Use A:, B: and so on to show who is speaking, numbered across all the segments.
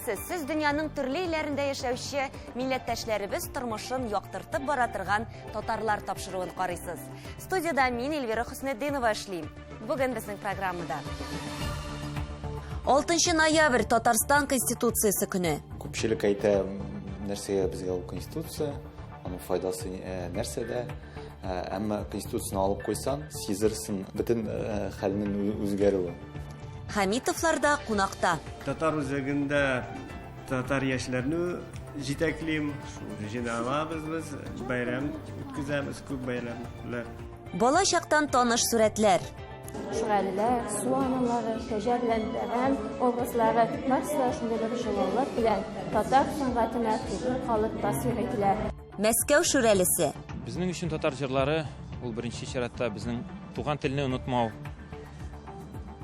A: Исәнмесез! Сез дөньяның төрле илләрендә яшәүче милләттәшләребез тормышын яктыртып бара торган Татарлар тапшыруын карыйсыз. Студиядә мин Эльвира Хөснетдинова эшлим. Бүген безнең программада 6 ноябрь Татарстан Конституциясе көне.
B: Күпчелек әйтә, нәрсәгә безгә ул Конституция, аның файдасы э, нәрсәдә? Э, әмма Конституцияне алып куйсаң, сизерсең бөтен э, хәлнең үзгәрүе.
A: Хәмитовлар да кунакта.
C: Татар үзәгендә татар яшьләрне җитәклим. Шул җыйналабыз без, бәйрәм үткәзәбез, күп бәйрәмнәр.
A: Бала чактан таныш сурәтләр.
D: Шүрәлеләр, су аналары, кәҗә белән бәрән образлары барысы да шундый бер җылылык белән татар сәнгатенә тугры калып тасвир ителә.
A: Мәскәү шүрәлесе.
E: Безнең өчен татар җырлары ул беренче чиратта безнең туган телне онытмау,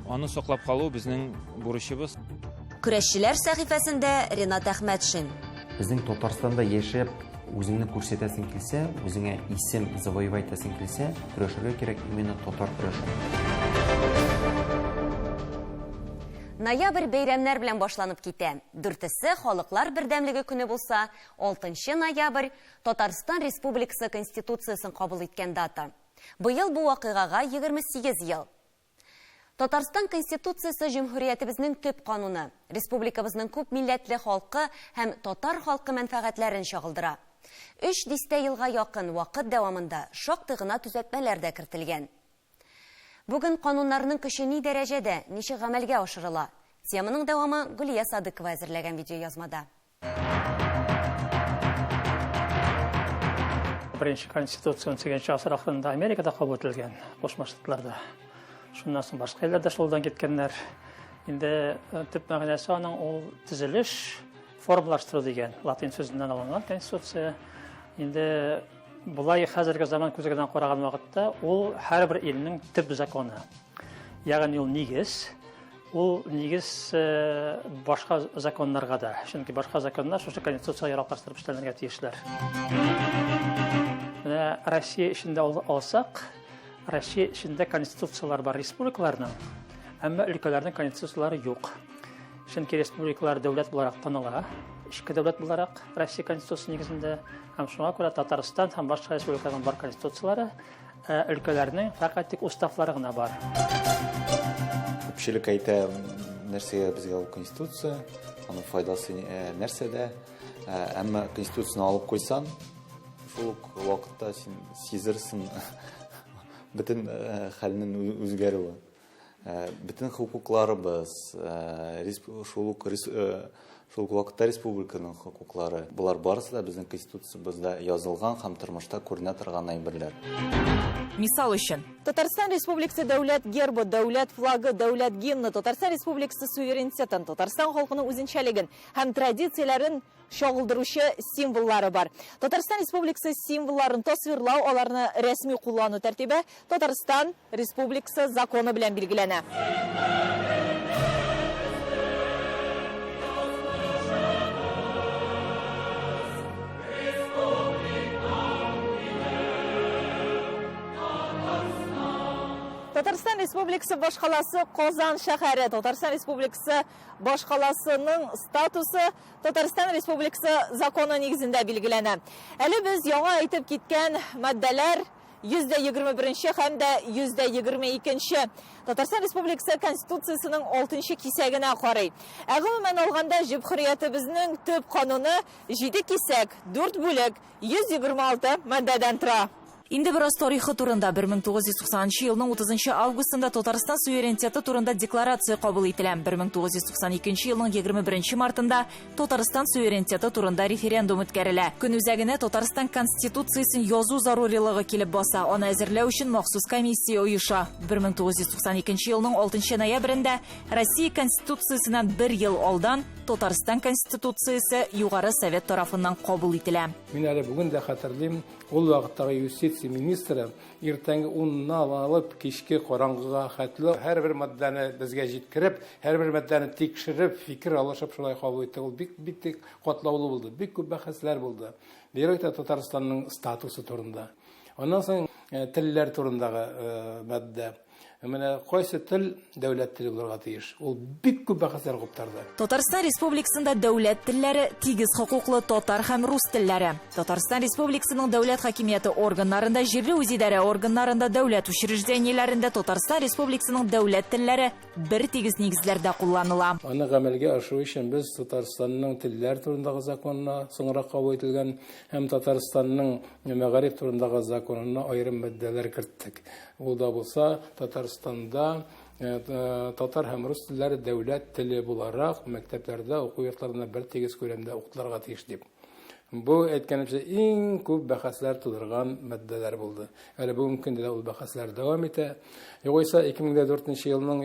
E: аны саклап калу безнең бурычыбыз.
A: Көрәшчеләр сәхифәсендә Ренат Әхмәтшин.
F: Безнең Татарстанда яшәп, үзеңне күрсәтәсең килсә, үзеңә исем завоевать итәсең килсә, көрәшергә кирәк именно татар көрәше.
A: Ноябрь бәйрәмнәр белән башланып китә. Дүртесе Халыклар бердәмлеге көне булса, 6 ноябрь Татарстан Республикасы Конституциясен кабул иткән дата. Быел бу вакыйгага 28 ел. Татарстан Конституциясе җөмһүриятебезнең төп кануны, республикабызның күп милләтле халкы һәм татар халкы мәнфәгатьләрен чагылдыра. Өч дистә елга якын вакыт дәвамында шактый гына төзәтмәләр дә кертелгән. Бүген кануннарның көче ни дәрәҗәдә, ничек гамәлгә ашырыла? Теманың дәвамы Гөлия Садыкова әзерләгән видеоязмада.
G: Беренче конституция 18 гасыр ахырында Америкада кабул ителгән, Кушма Штатларда. Шуннан соң башка илләрдә шулдан киткәннәр. Инде э, төп мәгънәсе аның ул төзелеш, формалаштыру дигән латин сүзеннән алынган конституция. Инде болай хәзерге заман күзлегеннән караган вакытта ул һәрбер илнең төп законы. Ягъни ул нигез, Ул нигез э, башка законнарга да, чөнки башка законнар шушы конституциягә яраклаштырып эшләнергә тиешләр. Менә Россия эчендә алсак, Россия эчендә конституцияләр бар республикаларның, әмма өлкәләрнең конституцияләре юк. Чөнки республикалар дәүләт буларак таныла, эчке дәүләт буларак Россия конституциясе нигезендә, һәм шуңа күрә Татарстан һәм башка республикаларның бар конституцияләре Ә өлкәләрнең фәкать тик уставлары гына бар.
B: Күпчелек әйтә, нәрсәгә безгә ул конституция, аның файдасы э, нәрсәдә? Э, әмма конституцияне алып куйсаң, шул ук вакытта син сизерсең бөтен э, хәлнең үзгәрүе. Э, бөтен хокукларыбыз, э, шул ук э, шул ук вакытта республиканың хокуклары, болар барысы да безнең конституциябездә язылган һәм тормышта күренә торган әйберләр.
H: Мисал өчен.
I: Татарстан Республикасы дәүләт гербы, дәүләт флагы, дәүләт гимны, Татарстан Республикасы суверенитетын, Татарстан халкының үзенчәлеген һәм традицияләрен чагылдыручы символлары бар. Татарстан Республикасы символларын тасвирлау, аларны рәсми куллану тәртибе Татарстан Республикасы законы белән билгеләнә. Татарстан Республикасы башкаласы Казан шәһәре. Татарстан Республикасы башкаласының статусы Татарстан Республикасы законы нигезендә билгеләнә. Әле без яңа әйтеп киткән маддәләр 121 һәм дә 122 Татарстан Республикасы Конституциясенең 6 кисәгенә карый. Ә гомумән алганда җөмһүриятебезнең төп кануны 7 кисәк, 4 бүлек, 126 маддәдән тора.
H: Инде бераз тарихы турында. 1990 нчы елның 30 нчы августында Татарстан суверенитеты турында декларация кабул ителә. 1992 нче елның 21 нче мартында Татарстан суверенитеты турында референдум үткәрелә. Көн үзәгенә Татарстан Конституциясен язу зарурилыгы килеп баса. Аны әзерләү өчен махсус комиссия оеша. 1992 нче елның 6 нчы ноябрендә Россия Конституциясеннән бер ел алдан Татарстан Конституциясе Югары Совет тарафыннан кабул ителә.
J: Мин әле бүген дә хәтерлим, Ул вакыттагы юстиция министры иртәнге уннан алып кичке караңгыга хәтле һәрбер маддәне безгә җиткереп, һәрбер маддәне тикшереп, фикер алышып шулай кабул итте. Ул бик бик тик катлаулы булды, бик күп бәхәсләр булды. Бигрәк тә Татарстанның статусы турында. Аннан соң э, телләр турындагы э, маддә. Менә кайсы тел дәүләт теле булырга тиеш? Ул бик күп бәхәсләр куптарды.
H: Татарстан Республикасында дәүләт телләре тигез хокуклы татар һәм рус телләре. Татарстан Республикасының дәүләт хакимияте органнарында, җирле үзидарә органнарында, дәүләт учреждениеләрендә Татарстан Республикасының дәүләт телләре бер тигез нигезләрдә кулланыла.
J: Аны гамәлгә ашыру өчен без Татарстанның телләр турындагы законына соңрак кабул ителгән һәм Татарстанның мәгариф турындагы законына аерым маддәләр керттек. Ул да булса Татарстанда татар һәм рус телләре дәүләт теле буларак мәктәпләрдә, уку йортларында бер тигез күләмдә укытылырга тиеш дип. Бу, әйткәнемчә, иң күп бәхәсләр тудырган маддәләр булды. Әле бүгенге көндә дә ул бәхәсләр дәвам итә. Югыйсә 2004 елның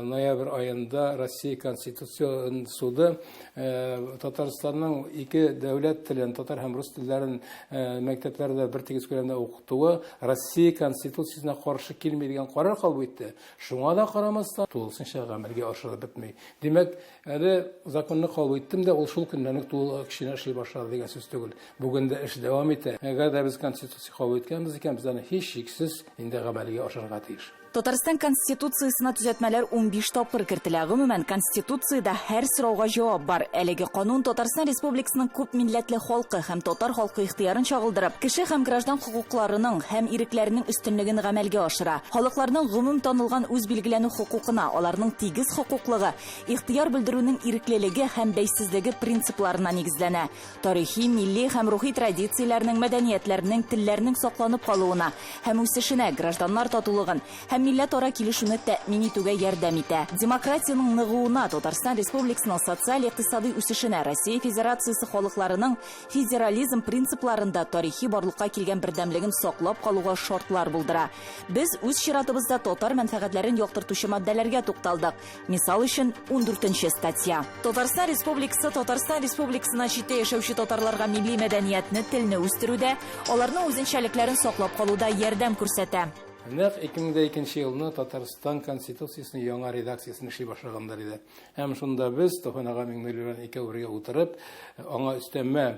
J: ноябрь аенда Россия Конституцион суды Татарстанның ике дәүләт телен, татар һәм рус телләрен мәктәпләрдә бер тигез күләмдә укытуы Россия Конституциясенә каршы килми дигән карар кабул итте. Шуңа да карамастан, тулысынча гамәлгә ашырылып бетми. Димәк, әле законны кабул иттем дә, ул шул көннән үк тулы көченә эшли башлады дигән сүз түгел. Бүген дә эш дәвам итә. Әгәр дә без Конституция кабул иткәнбез икән, без аны һичшиксез инде гамәлгә ашырырга тиеш.
H: Татарстан Конституциясенә төзәтмәләр 15 тапкыр кертелә. Гомумән, Конституциядә һәр сорауга җавап бар. Әлеге канун Татарстан Республикасының күп милләтле халкы һәм татар халкы ихтыярын чагылдырып, кеше һәм граждан хокукларының һәм ирекләренең өстенлеген гамәлгә ашыра. Халыкларның гомум танылган үз билгеләнү хокукына, аларның тигез хокуклыгы, ихтыяр белдерүнең иреклелеге һәм бәйсезлеге принципларына нигезләнә. Тарихи, милли һәм рухи традицияләрнең, мәдәниятләрнең, телләрнең сакланып калуына һәм үсешенә, гражданнар татулыгын һәм милләтара килешүне тәэмин итүгә ярдәм итә. Демократиянең ныгуына, Татарстан Республикасының социаль-икътисадый үсешенә, Россия Федерациясе халыкларының федерализм принципларында тарихи барлыкка килгән бердәмлеген саклап калуга шартлар булдыра. Без үз чиратыбызда татар мәнфәгатьләрен яктыртучы маддәләргә тукталдык. Мисал өчен, 14 статья. Татарстан Республикасы Татарстан Республикасыннан читтә яшәүче татарларга милли мәдәниятне, телне үстерүдә, аларның үзенчәлекләрен саклап калуда ярдәм күрсәтә.
J: Нәкъ 2002 елны Татарстан Конституциясенең яңа редакциясен эшли башлаганнар иде. Һәм шунда без Туфан ага Миңнуллин белән икәү бергә утырып, аңа өстәмә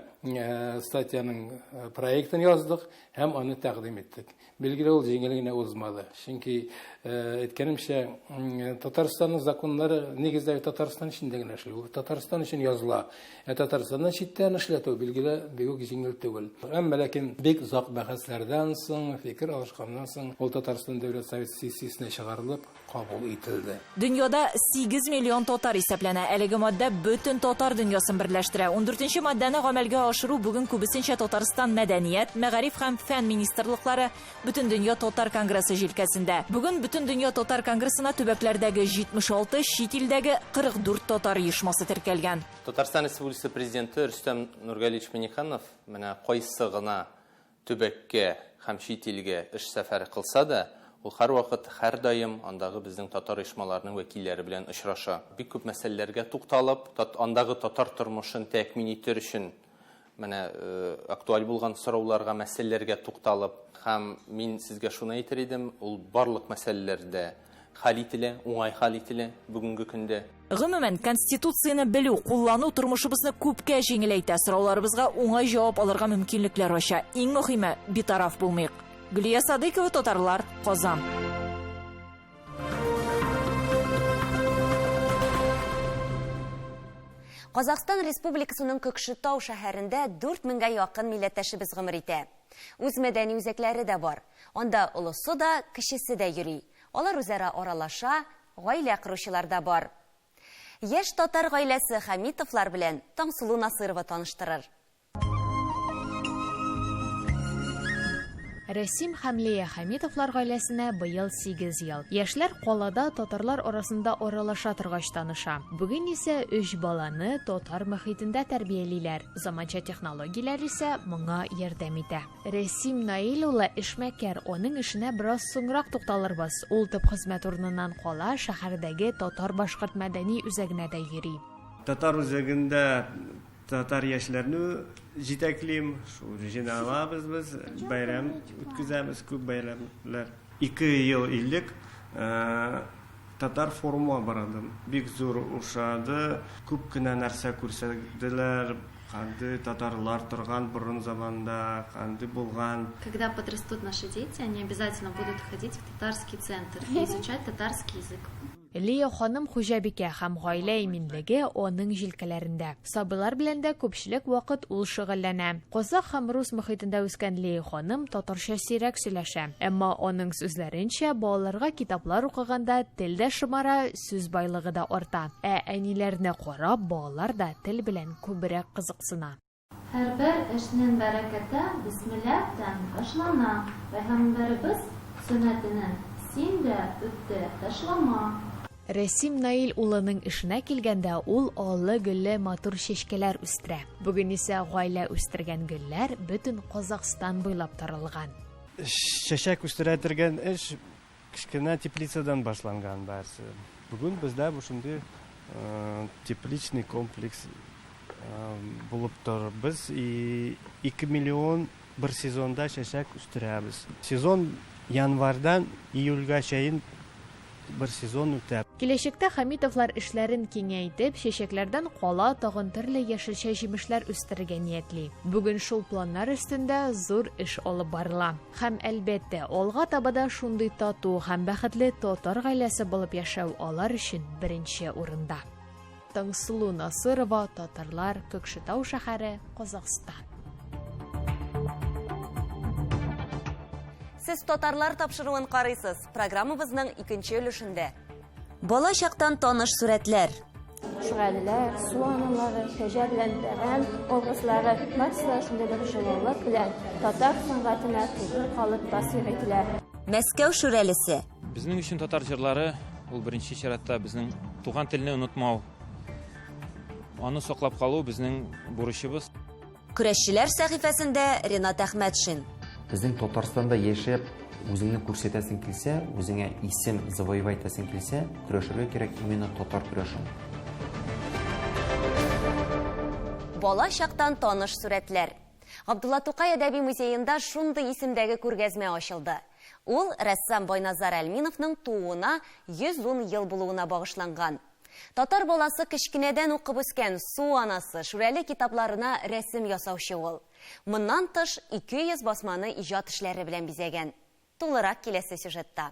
J: статьяның проектын яздык һәм аны тәкъдим иттек. Билгеле, ул җиңел генә узмады. Чөнки, әйткәнемчә, Татарстанның законнары нигездә Татарстан эчендә генә эшли. Ул Татарстан өчен языла. Ә Татарстаннан читтә аны эшләтү, билгеле, бик үк җиңел түгел. Әмма ләкин бик озак бәхәсләрдән соң, фикер алышканнан соң, ул Татарстан Дәүләт Советы сессиясенә чыгарылып, кабул ителде.
H: Дөньяда 8 миллион татар исәпләнә. Әлеге маддә бөтен татар дөньясын берләштерә. Ундүртенче маддәне гамәлгә ашыру бүген күбесенчә Татарстан Мәдәният, мәгариф һәм фән министрлыклары, Бөтендөнья татар конгрессы җилкәсендә. Бүген Бөтендөнья татар конгрессына төбәкләрдәге 76, чит илдәге 44 татар оешмасы теркәлгән.
K: Татарстан Республикасы Президенты Рөстәм Нургалиевич Миңнеханов менә кайсы гына төбәккә һәм чит илгә эш сәфәре кылса да, ул һәрвакыт, һәрдаим андагы безнең татар оешмаларының вәкилләре белән очраша. Бик күп мәсьәләләргә тукталып, андагы татар тормышын тәэмин итер өчен менә актуаль булган сорауларга, мәсьәләләргә тукталып, һәм мин сезгә шуны әйтер идем, ул барлык мәсьәләләр дә хәл ителә, уңай хәл ителә бүгенге көндә.
H: Гомумән, Конституцияне белү, куллану тормышыбызны күпкә җиңеләйтә, сорауларыбызга уңай җавап алырга мөмкинлекләр ача. Иң мөхиме, битараф булмыйк. Гөлия Садыйкова, Татарлар, Казан.
A: Казахстан Республикасының Көкшетау шәһәрендә 4000гә якын милләттәшебез гомер итә. Үз мәдәни үзәкләре дә бар. Анда олысы да, кечесе дә йөри. Алар үзара аралаша, гаилә коручылар да бар. Яшь татар гаиләсе Хәмитовлар белән Таңсылу Насыйрова таныштырыр.
L: Рәсим һәм Лия Хәмитовлар гаиләсенә быел 8 ел. Яшьләр калада татарлар арасында аралаша торгач таныша. Бүген исә өч баланы татар мөхитендә тәрбиялиләр. Заманча технологияләр исә моңа ярдәм итә. Рәсим Наил улы эшмәкәр, аның эшенә бераз соңрак тукталырбыз. Ул төп хезмәт урыныннан кала шәһәрдәге татар-башкорт мәдәни үзәгенә дә йөри.
C: Татар үзәгендә татар яшьләрне җитәклим, шул җыйналабыз без, бәйрәм үткезәбез, күп бәйрәмнәр. Ике ел элек Татар форумына бардым. Бик зур ошады. Күп кенә нәрсә күрсәтделәр. Кандай татарлар торган борын заманда, кандай булган.
M: Когда подрастут наши дети, они обязательно будут ходить в татарский центр и изучать татарский язык.
L: Лия ханым хуҗабикә һәм гаилә иминлеге аның җилкәләрендә. Сабыйлар белән дә күпчелек вакыт ул шөгыльләнә. Казах һәм рус мохитендә үскән Лия ханым татарча сирәк сөйләшә. Әмма аның сүзләренчә, балаларга китаплар укыганда тел дә шомара, сүз байлыгы да арта. Ә әниләренә карап, балалар да тел белән күбрәк кызыксына.
M: Һәрбер эшнең бәрәкәте бисмиллаһтан башлана. Пәйгамбәребез сөннәтен син дә үтте ташлама.
L: Рәсим Наил улының эшенә килгәндә, ул аллы-гөлле матур чәчкәләр үстерә. Бүген исә гаилә үстергән гөлләр бөтен Казахстан буйлап таралган.
C: Чәчәк үстерә торган эш кечкенә теплицадан башланган барсы. Бүген бездә бу шундый тепличный комплекс булып тора. Без 2 миллион бер сезонда чәчәк үстерәбез. Сезон январьдан июльгә чейин бер сезон үтә.
L: Киләчәктә Хәмитовлар эшләрен киңәйтеп, чәчәкләрдән кала тагын төрле яшелчә җимешләр үстерергә ниятли. Бүген шул планнар өстендә зур эш алып барыла. Һәм әлбәттә, алга таба да шундый тату һәм бәхетле татар гаиләсе булып яшәү алар өчен беренче урында. Таңсылу Насырова, Татарлар, Көкшетау шәһәре, Казахстан.
A: Сез Татарлар тапшыруын карыйсыз. Программабызның икенче өлешендә. Бала чактан таныш сурәтләр.
D: Шүрәлеләр, су аналары, кәҗә белән бәрән образлары барысы да шундый бер җылылык белән татар сәнгатенә тугры калып тасвир ителә.
A: Мәскәү шүрәлесе.
E: Безнең өчен татар җырлары ул беренче чиратта безнең туган телне онытмау. Аны саклап калу безнең бурычыбыз.
A: Көрәшчеләр сәхифәсендә Ренат Әхмәтшин.
F: Безнең Татарстанда яшәп, үзеңне күрсәтәсең килсә, үзеңә исем завоевать итәсең килсә, көрәшергә кирәк именно татар көрәшен.
A: Бала чактан таныш сурәтләр. Габдулла Тукай әдәби музеенда шундый исемдәге күргәзмә ачылды. Ул рәссам Байназар Әлминовның тууына 110 ел булуына багышланган. Татар баласы кечкенәдән укып үскән Су анасы, Шүрәле китапларына рәсем ясаучы ул. Моннан тыш 200 басманы иҗат эшләре белән бизәгән. Тулырак киләсе сюжетта.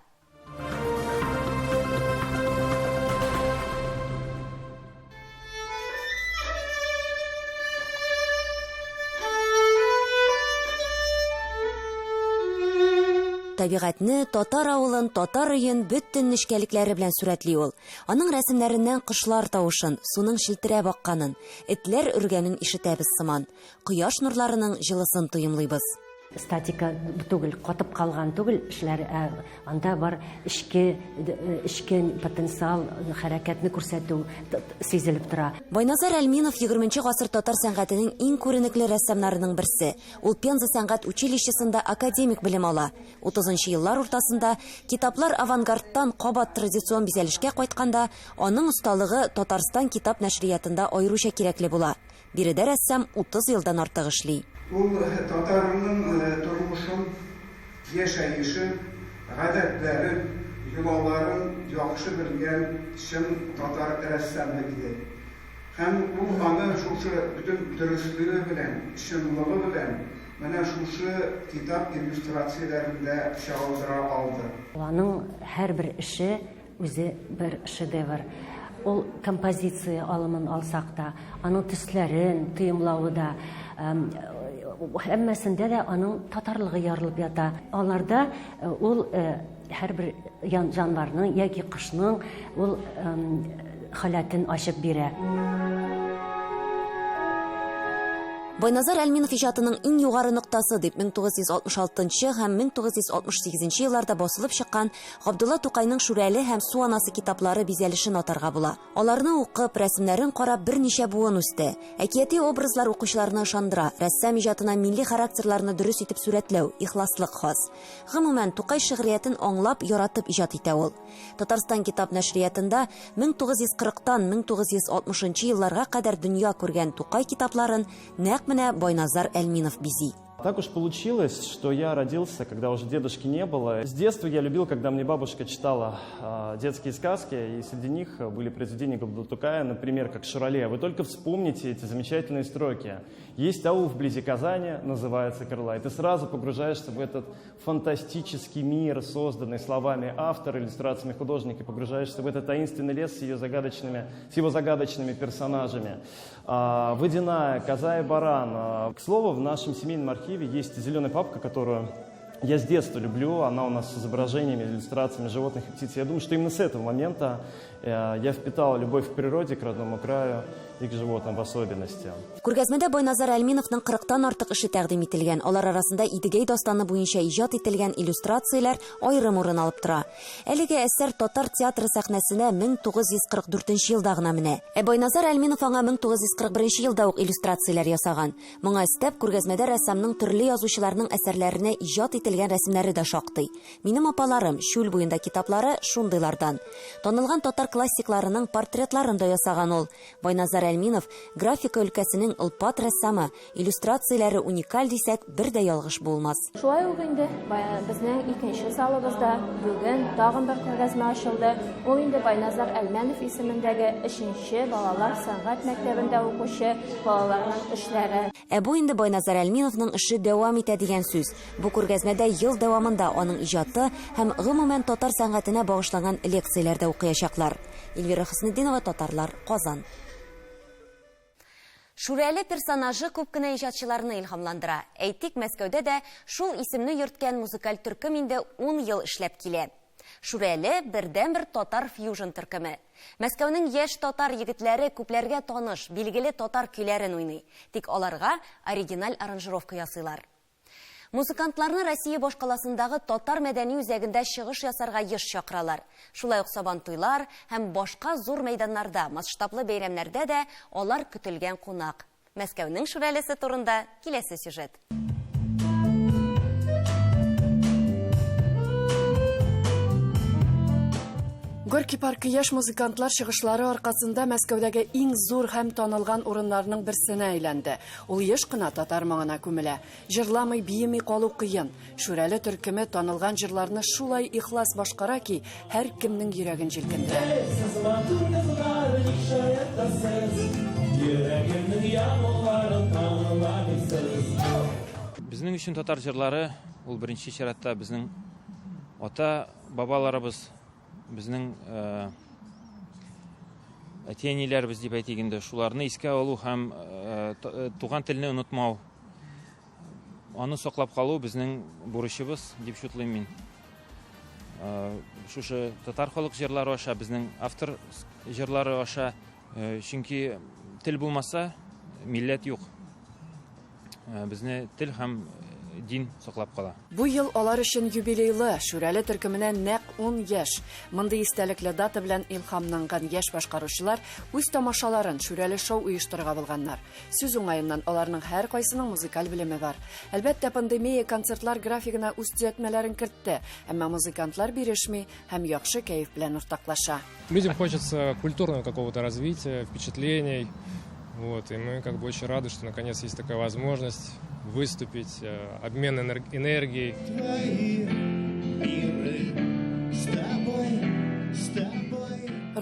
A: Табигатьне, татар авылын, татар өен бөтен нечкәлекләре белән сурәтли ул. Аның рәсемнәреннән кошлар тавышын, суның челтерәп акканын, этләр өргәнен ишетәбез сыман. Кояш нурларының җылысын тоемлыйбыз.
N: Статика түгел, катып калган түгел эшләр, ә анда бар эчке, эчке потенциал, хәрәкәтне күрсәтү сизелеп тора.
A: Байназар Әлминов егерменче гасыр татар сәнгатенең иң күренекле рәссамнарының берсе. Ул Пенза сәнгать училищесында академик белем ала. Утызынчы еллар уртасында китаплар авангардтан кабат традицион бизәлешкә кайтканда, аның осталыгы Татарстан китап нәшриятында аеруча кирәкле була. Биредә рәссам 30 елдан артык эшли.
O: Ул татарның тормышын, яшәешен, гадәтләрен, йолаларын яхшы белгән чын татар рәссамы иде. Һәм ул аны шушы бөтен дөреслеге белән, чынлыгы белән менә шушы китап иллюстрацияләрендә чагылдыра алды.
N: Аның һәрбер эше үзе бер шедевр. Ул композиция алымын алсак та, аның төсләрен тоемлавы да, һәммәсендә дә аның татарлыгы ярылып ята. Аларда ул һәрбер җанварның яки кошның ул халәтен ачып бирә.
A: Байназар Әлминов иҗатының иң югары ноктасы дип мең тугыз йөз алтмыш алтынчы һәм мең тугыз йөз алтмыш сигезенче елларда басылып чыккан Габдулла Тукайның Шүрәле һәм Су анасы китаплары бизәлешен атарга була. Аларны укып, рәсемнәрен карап берничә буын үсте. Әкияти образлар укучыларны ышандыра, рәссам иҗатына милли характерларны дөрес итеп сурәтләү, ихласлык хас. Гомумән, Тукай шигъриятен аңлап, яратып иҗат итә ул. Татарстан китап нәшриятында мең тугыз йөз кырыктан мең тугыз йөз алтмышынчы елларга кадәр дөнья күргән Тукай китапларын нәкъ менә Байназар Әлминов бизи.
P: Так уж получилось, что я родился, когда уже дедушки не было. С детства я любил, когда мне бабушка читала детские сказки, и среди них были произведения Габдулла Тукая, например, как «Шурале». Вы только вспомните эти замечательные строки. Есть аул вблизи Казани, называется Крыла, и ты сразу погружаешься в этот фантастический мир, созданный словами автора, иллюстрациями художника, погружаешься в этот таинственный лес с его загадочными персонажами. Водяная, коза и баран. К слову, в нашем семейном архиве есть зеленая папка, которую я с детства люблю. Она у нас с изображениями, иллюстрациями животных и птиц. Я думаю, что именно с этого момента я впитал любовь к природе, к родному краю и к животным в особенности.
A: Күргәзмәдә Байназар Әлминовның 40-тан артык эше тәкъдим ителгән. Алар арасында Идегәй дастаны буенча иҗат ителгән иллюстрацияләр аерым урын алып тора. Әлеге әсәр татар театры сәхнәсенә 1944 елда гына менә. Ә Байназар Әлминов аңа 1941 елда ук иллюстрацияләр ясаган. Моңа өстәп, күргәзмәдә рәссамның төрле язучыларның әсәрләренә иҗат ителгән рәсемнәре дә шактый. Минем апаларым, Чүл буенда китаплары шундыйлардан. Танылган татар классикларының портретларын да ясаган ул. Байназар Әлминов графика өлкәсенең олпат рәссамы, иллюстрацияләре уникаль дисәк, бер дә ялгыш булмас.
D: Шулай ук инде безнең икенче залыбызда бүген тагын бер күргәзмә ачылды. Ул инде Байназар Әлмәнов исемендәге 3нче балалар сәнгать мәктәбендә укучы балаларның эшләре.
A: Ә бу инде Байназар Әлминовның эше дәвам итә дигән сүз. Бу күргәзмәдә ел дәвамында аның иҗаты һәм гомумән татар сәнгатенә багышланган лекцияләрдә укыячаклар. Эльвира Хөснетдинова, Татарлар, Казан. Шүрәле персонажы күп кенә иҗатчыларны илһамландыра. Әйтик, Мәскәүдә дә шул исемне йөрткән музыкаль төркем инде 10 ел эшләп килә. Шүрәле бердәнбер татар фьюжн төркеме. Мәскәүнең яшь татар егетләре күпләргә таныш, билгеле татар көйләрен уйный. Тик аларга оригиналь аранжировка ясыйлар. Музыкантларны Россия башкаласындагы татар мәдәни үзәгендә чыгыш ясарга еш чакыралар. Шулай ук Сабантуйлар һәм башка зур мәйданнарда, масштаблы бәйрәмнәрдә дә алар көтелгән кунак. Мәскәүнең Шүрәлесе турында киләсе сюжет.
Q: Горький паркы яшь музыкантлар чыгышлары аркасында Мәскәүдәге иң зур һәм танылган урыннарның берсенә әйләнде. Ул еш кына татар моңына күмелә. Җырламый, биеми калу кыен. Шүрәле төркеме танылган җырларны шулай ихлас башкара ки, һәркемнең йөрәген җилкендерә.
E: Безнең өчен татар җырлары ул беренче чиратта безнең ата бабаларыбыз, безнең әти-әниләребез дип әйтик инде, шуларны искә алу һәм туган телне онытмау, аны саклап калу безнең бурычыбыз дип шутлыйм мин. Шушы татар халык җырлары аша, безнең автор җырлары аша, чөнки тел булмаса, милләт юк. Безне тел һәм дин саклап кала.
Q: Бу ел алар өчен юбилейлы, Шүрәле төркеменә нәкъ 10 яшь. Мондый истәлекле дата белән илһамланган яшь башкаручылар үз тамашаларын Шүрәле шоу оештырырга булганнар. Сүз уңаеннан аларның һәр кайсының музыкаль белеме бар. Әлбәттә, пандемия концертлар графигына үз төзәтмәләрен кертте, әмма музыкантлар бирешми һәм яхшы кәеф белән уртаклаша.
R: Людям хочется культурного какого-то развития, впечатлений. Вот, и мы как бы очень рады, что наконец есть такая возможность выступить, обмен энергией.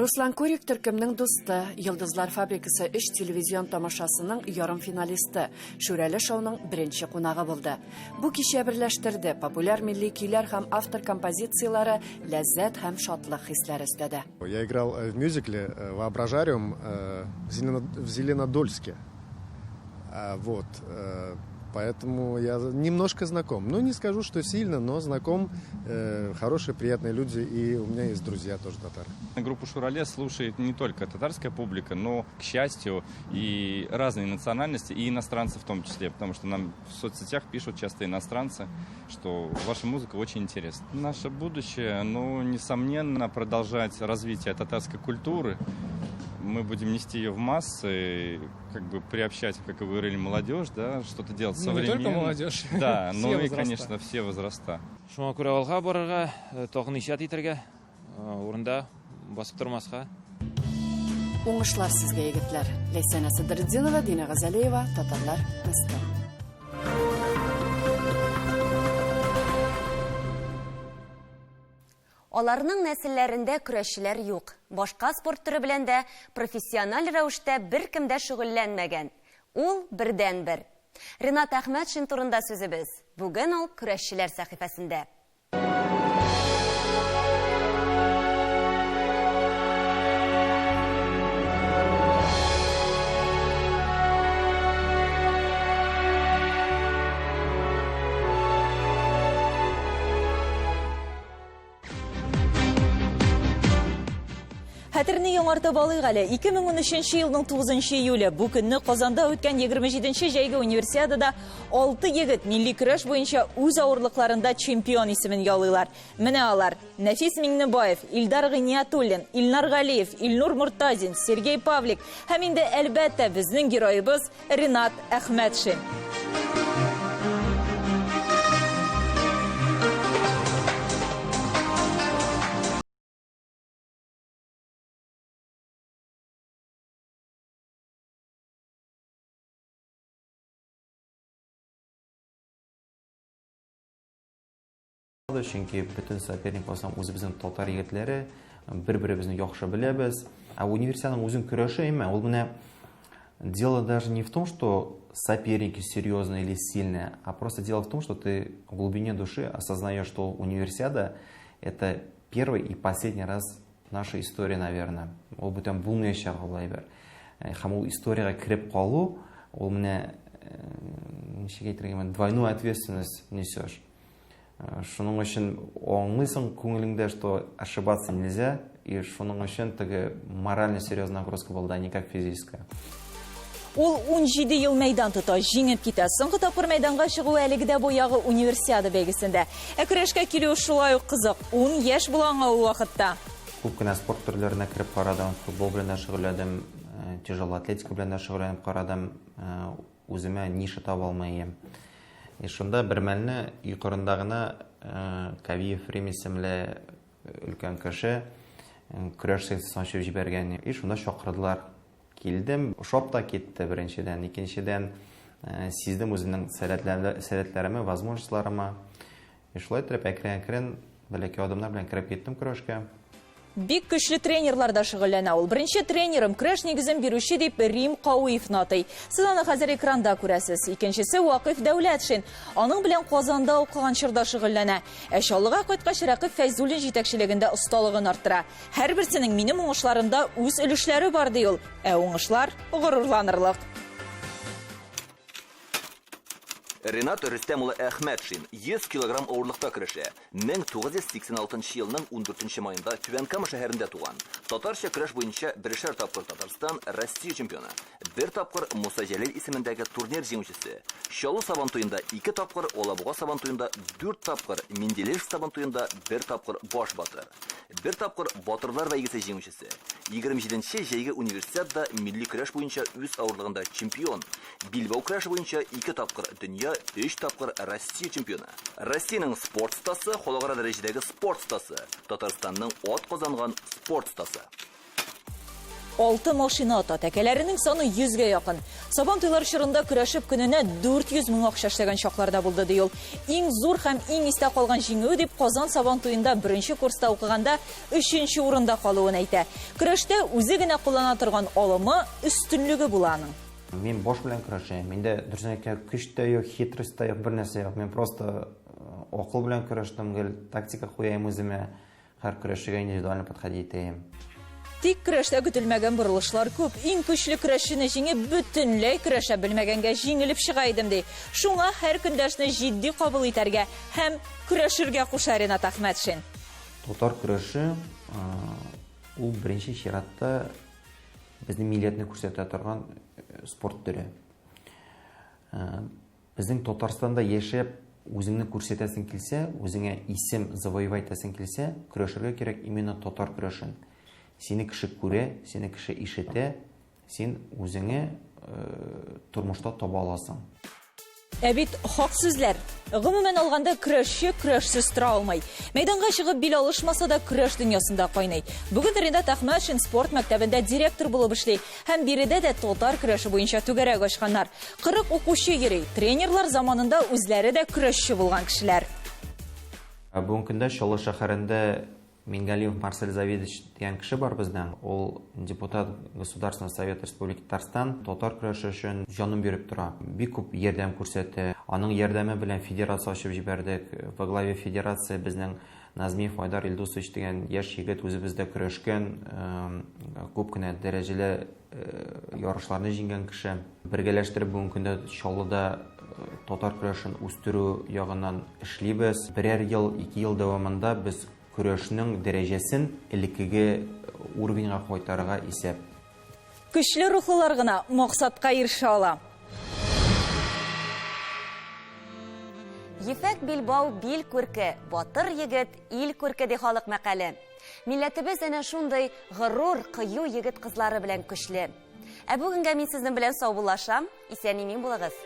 Q: Руслан Курик төркемнең дусты, Йолдызлар фабрикасы 3 телевизион тамашасының ярымфиналисты, Шүрәле шоуның беренче кунагы булды. Бу кичә берләштерде популяр милли көйләр һәм автор композицияләре ләззәт һәм шатлык хисләре өстәде.
S: Я играл в мюзикле Воображариум в Зеленодольске. Вот. Поэтому я немножко знаком. Ну, не скажу, что сильно, но знаком. Хорошие, приятные люди, и у меня есть друзья тоже татары.
T: Группу «Шурале» слушает не только татарская публика, но, к счастью, и разные национальности, и иностранцы в том числе, потому что нам в соцсетях пишут часто иностранцы, что ваша музыка очень интересна. Наше будущее, ну, несомненно, продолжать развитие татарской культуры. Мы будем нести ее в массы, как бы приобщать, как и вы говорили, молодежь, да, что-то делать современное.
R: Не только молодежь.
T: Да, но и, конечно, все возраста.
E: Шуңа күрә алга барырга, тагын иҗат итәргә, урында басып тормаска.
Q: Уңышлар сезгә, егетләр. Ләйсән Садретдинова, Дина Газалиева, Татарлар, Мәскәү.
A: Аларның нәселләрендә көрәшчеләр юк. Башка спорт төре белән дә профессиональ рәвештә беркем дә шөгыльләнмәгән. Ул бердәнбер. Ренат Әхмәтшин турында сүзебез. Бүген ул көрәшчеләр сәхифәсендә.
H: Хәтерне яңартып алыйк әле. 2013 елның 9 июле бу көнне Казанда үткән 27 җәйге универсиадада 6 егет милли көрәш буенча үз авырлыкларында чемпион исемен яулыйлар. Менә алар: Нәфис Миңнебаев, Илдар Гыйниятуллин, Илнар Галиев, Илнур Мортазин, Сергей Павлик һәм инде әлбәттә безнең героебыз Ренат Әхмәтшин.
F: Чөнки бөтен соперник булсаң, үзебезнең татар егетләре, бер-беребезне яхшы беләбез. Ә универсиаданың үзен көрәше әйме, ул менә дело даже не в том, что соперники серьезные или сильные, а просто дело в том, что ты в глубине души осознаешь, что универсиада – это первый и последний раз в нашей истории, наверное. Ул бүтән булмаячак ул әйбер. Һәм ул историягә кереп калу, ул менә ничек әйтергә, двойную ответственность несешь. Шуның өчен аңлыйсың күңелеңдә, что ошибаться нельзя, и шуның өчен теге морально серьезная нагрузка булды, а не как физическая.
H: Ул 17 ел мәйдан тота, җиңеп китә. Соңгы тапкыр мәйданга чыгуы әлеге дә баягы универсиада бәйгесендә. Ә көрәшкә килүе шулай ук кызык. 10 яшь була аңа ул вакытта.
F: Күп кенә спорт төрләренә кереп карадым, футбол белән дә шөгыльләндем, тяжелая атлетика белән дә шөгыльләнеп карадым. Үземә ниша таба алмыйм. И шунда бер мәлне өй кырында гына Кавиев Рим исемле өлкән кеше көрәш секциясен ачып җибәргән. И шунда чакырдылар. Килдем, ошап та китте беренчедән. Икенчедән, сиздем үземнең сәләтләремә, возможностьларыма. И шулай итеп, әкрен-әкрен бәләкәй адымнар белән кереп киттем көрәшкә.
H: Бик көчле тренерларда шөгыльләнә ул. Беренче тренерым, көрәш нигезен бирүче дип Рим Кауиевны атый. Сез аны хәзер экранда күрәсез. Икенчесе Вакыйф Дәүләтшин. Аның белән Казанда укыган чорда шөгыльләнә. Ә Чаллыга кайткач Рәкыйп Фәйзуллин җитәкчелегендә осталыгын арттыра. Һәрберсенең минем уңышларымда үз өлешләре бар, ди ул. Ә уңышлар горурланырлык.
U: Ренат Рөстәм улы Әхмәтшин 100 килограмм авырлыкта көрәшә. 1986 елның 14 маенда Түбән Кама шәһәрендә туган. Татарча көрәш буенча берешәр тапкыр Татарстан, Россия чемпионы. Бер тапкыр Муса Җәлил исемендәге турнир җиңүчесе. Чаллы Сабантуенда 2 тапкыр, Алабуга Сабантуенда 4 тапкыр, Менделеевск Сабантуенда 1 тапкыр баш батыр. Бер тапкыр Батырлар бәйгесе җиңүчесе. 27 җәйге универсиадада милли көрәш буенча үз авырлыгында чемпион. Билбау көрәше буенча 2 тапкыр дөнья, 3 тапкыр Россия чемпионы. Россиянең спорт остасы, халыкара дәрәҗәдәге спорт остасы, Татарстанның ат казанган спорт остасы.
H: 6 машина ата, тәкәләренең саны 100гә якын. Сабан туйлар чорында көрәшеп көненә 400 мең акча эшләгән чакларда булды, ди ул. Иң зур һәм иң истә калган җиңүе дип Казан Сабан туенда беренче курста укыганда 3нче урында калуын әйтә. Көрәштә үзе генә куллана торган алымы, өстенлеге була аның.
F: Мин баш белән көрәшәм. Миндә, дөресен әйткәндә, көч тә юк, хитрость та юк, бер нәрсә юк. Мин просто акыл белән көрәштем, гел тактика куям үземә. Һәр көрәшчегә индивидуально подходить итәем.
H: Тик көрәштә көтелмәгән борылышлар күп. Иң көчле көрәшчене җиңеп, бөтенләй көрәшә белмәгәнгә җиңелеп чыга идем, ди. Шуңа һәр көндәшне җитди кабул итәргә һәм көрәшергә куша Ренат Әхмәтшин.
F: Татар көрәше ул беренче чиратта безнең милләтне күрсәтә торган спорт төре. Безнең Татарстанда яшәп, үзеңне күрсәтәсең килсә, үзеңә исем завоевать итәсең килсә, көрәшергә кирәк именно татар көрәшен. Сине кеше күрә, сине кеше ишетә, син үзеңе тормышта таба аласың.
H: Ә бит хак сүзләр. Гомумән алганда, көрәшче көрәшсез тора алмый. Мәйданга чыгып бил алышмаса да, көрәш дөньясында кайный. Бүген Ренат Әхмәтшин спорт мәктәбендә директор булып эшли. Һәм биредә дә татар көрәше буенча түгәрәк ачканнар. 40 укучы йөри. Тренерлар заманында үзләре дә көрәшче булган кешеләр.
F: Бүгенге көндә Чаллы шәһәрендә Мингалиев Марсель Завидович дигән кеше бар безнең. Ул депутат Государственного совета Республики Татарстан, татар көрәше өчен җанын биреп тора. Бик күп ярдәм күрсәтә. Аның ярдәме белән федерация ачып җибәрдек. Во главе федерации безнең Назмиев Айдар Илдусович дигән яшь егет үзебездә көрәшкән, күп кенә дәрәҗәле ярышларны җиңгән кеше. Бергәләштереп бүгенге көндә Чаллыда татар көрәшен үстерү ягыннан эшлибез. Берәр ел, ике ел дәвамында без көрәшнең дәрәҗәсен элеккеге уровеньга кайтарырга исәп.
I: Көчле рухлылар гына максатка ирешә ала.
A: Ефәк билбау бил күрке, батыр егет ил күрке ди халык мәкале. Милләтебез әнә шундый горур, кыю егет-кызлары белән көчле. Ә бүгенгә мин сезнең белән саубуллашам. Исән-имин булыгыз.